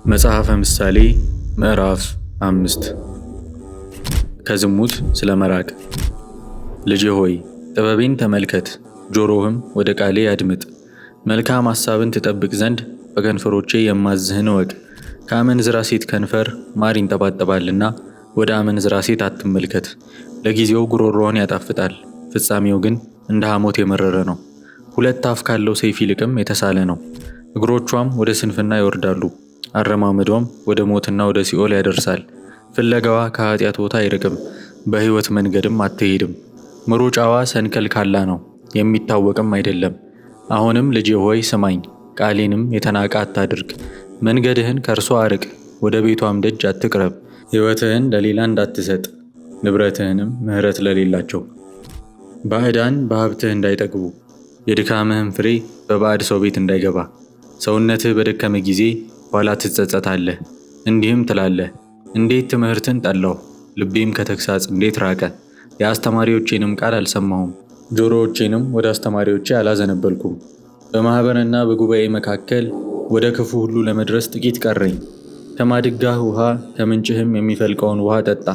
መጽሐፈ ምሳሌ ምዕራፍ 5። ከዝሙት ስለ መራቅ። ልጄ ሆይ፣ ጥበቤን ተመልከት፣ ጆሮህም ወደ ቃሌ ያድምጥ። መልካም ሐሳብን ትጠብቅ ዘንድ በከንፈሮቼ የማዝህን እወቅ። ከአመንዝራ ሴት ከንፈር ማር ይንጠባጠባልና ወደ አመንዝራ ሴት አትመልከት። ለጊዜው ጉሮሮዋን ያጣፍጣል፣ ፍጻሜው ግን እንደ ሐሞት የመረረ ነው። ሁለት አፍ ካለው ሰይፍ ይልቅም የተሳለ ነው። እግሮቿም ወደ ስንፍና ይወርዳሉ፣ አረማመዷም ወደ ሞትና ወደ ሲኦል ያደርሳል። ፍለጋዋ ከኃጢአት ቦታ አይርቅም፣ በሕይወት መንገድም አትሄድም። መሮጫዋ ሰንከልካላ ነው፣ የሚታወቅም አይደለም። አሁንም ልጄ ሆይ ስማኝ፣ ቃሌንም የተናቀ አታድርግ። መንገድህን ከእርሷ አርቅ፣ ወደ ቤቷም ደጅ አትቅረብ። ሕይወትህን ለሌላ እንዳትሰጥ፣ ንብረትህንም ምሕረት ለሌላቸው። ባዕዳን በሀብትህ እንዳይጠግቡ፣ የድካምህም ፍሬ በባዕድ ሰው ቤት እንዳይገባ። ሰውነትህ በደከመ ጊዜ ኋላ ትጸጸታለህ፣ እንዲህም ትላለህ፣ እንዴት ትምህርትን ጠላሁ፣ ልቤም ከተግሣጽ እንዴት ራቀ። የአስተማሪዎቼንም ቃል አልሰማሁም፣ ጆሮዎቼንም ወደ አስተማሪዎቼ አላዘነበልኩም። በማኅበርና በጉባኤ መካከል ወደ ክፉ ሁሉ ለመድረስ ጥቂት ቀረኝ። ከማድጋህ ውሃ ከምንጭህም የሚፈልቀውን ውሃ ጠጣ።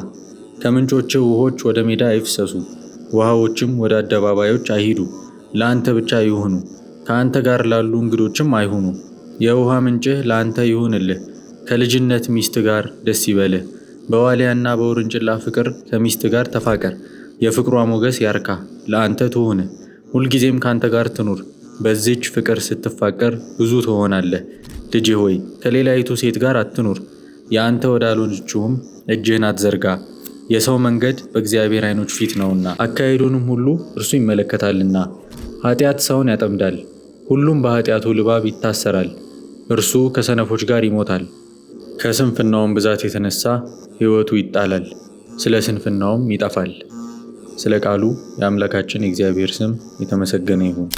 ከምንጮችህ ውሆች ወደ ሜዳ አይፍሰሱ፣ ውሃዎችም ወደ አደባባዮች አይሂዱ። ለአንተ ብቻ ይሁኑ፣ ከአንተ ጋር ላሉ እንግዶችም አይሁኑ። የውሃ ምንጭህ ለአንተ ይሁንልህ፣ ከልጅነት ሚስት ጋር ደስ ይበልህ። በዋሊያና በውርንጭላ ፍቅር ከሚስት ጋር ተፋቀር። የፍቅሯ ሞገስ ያርካ፣ ለአንተ ትሁን፣ ሁልጊዜም ከአንተ ጋር ትኑር። በዚች ፍቅር ስትፋቀር ብዙ ትሆናለህ። ልጄ ሆይ፣ ከሌላይቱ ሴት ጋር አትኑር፣ የአንተ ወዳልሆነችውም እጅህን አትዘርጋ። የሰው መንገድ በእግዚአብሔር ዓይኖች ፊት ነውና፣ አካሄዱንም ሁሉ እርሱ ይመለከታልና። ኃጢአት ሰውን ያጠምዳል፣ ሁሉም በኃጢአቱ ልባብ ይታሰራል። እርሱ ከሰነፎች ጋር ይሞታል፣ ከስንፍናውም ብዛት የተነሳ ሕይወቱ ይጣላል፣ ስለ ስንፍናውም ይጠፋል። ስለ ቃሉ የአምላካችን የእግዚአብሔር ስም የተመሰገነ ይሁን።